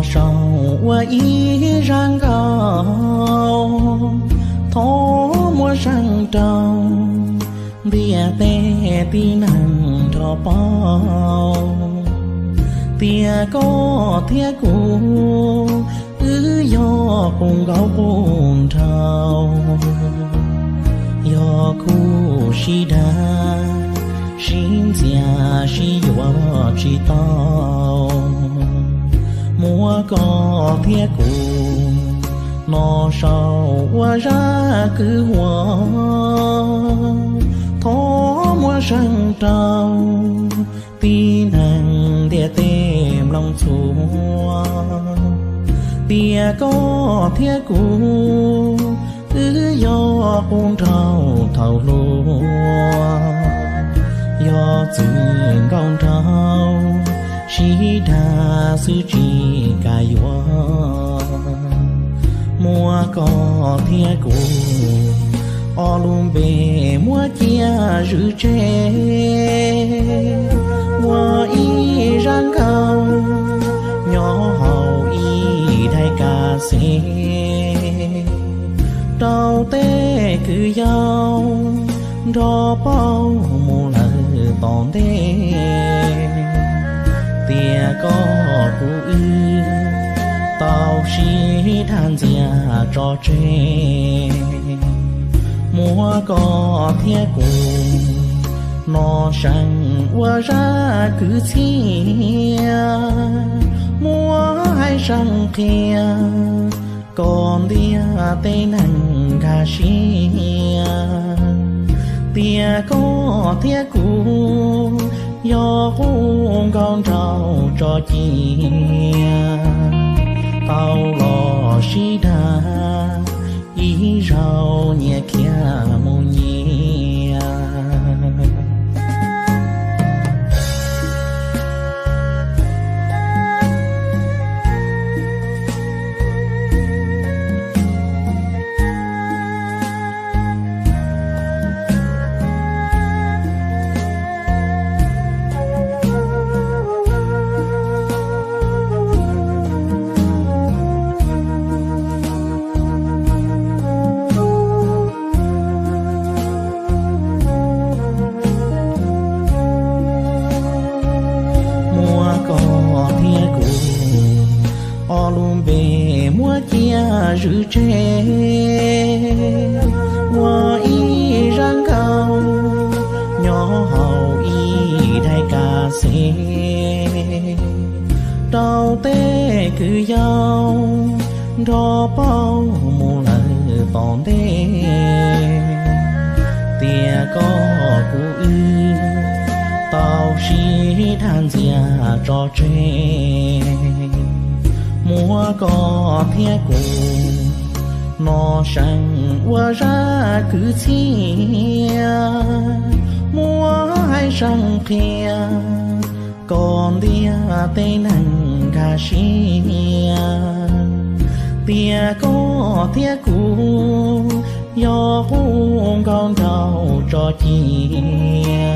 Saum ua ib zaj nkauj, thov muab zeem rau ntiaj teb tib neeg nrog paub, tias koj thiab kuv wb yog qub nkauj qub nraug, yog khuv sib dag, sib ntxias sib yuav tsis tau, muab koj thiab kuv no sau ua zaj kwv huam, thov muab zeem rau tib neeg ntiaj teb mloog txhua, tias koj thiab kuv wb yog qub nraug thaum hluas, yog txwm nkauj nraug sib dag xwb tsis kam yuav, muab koj thiab kuv ob lub npe muab cia zwm tseg, ua ib zaj nkauj nyob hauv ib daim kas xes, rau tej kwv yau nrog paub mus lawm tom ntej, tias koj kuv wb tau sib dag ntxias tso tseg, muab koj thiab kuv no zeem ua zaj kwv txhiaj, muab hais zeem qhia kom ntiaj teb neeg nkag siab, tias koj thiab kuv yog qub nkauj nraug tso cia, tau los sib dag ib zaug nyias khiav mus nyias. Muab koj thiab kuv ob lub npe muab cia zwm tseg, ua ib zaj nkauj nyob hauv ib daim kas xes, rau tej kwv yau nrog paub mus lawm tom ntej, tias koj kuv wb tau sib dag ntxias tso tseg, muab koj thiab kuv no zeem ua zaj kwv txhiaj, muab hais zeem qhia kom ntiaj teb neeg nkag siab, tias koj thiab kuv yog qub nkauj nraug tso cia,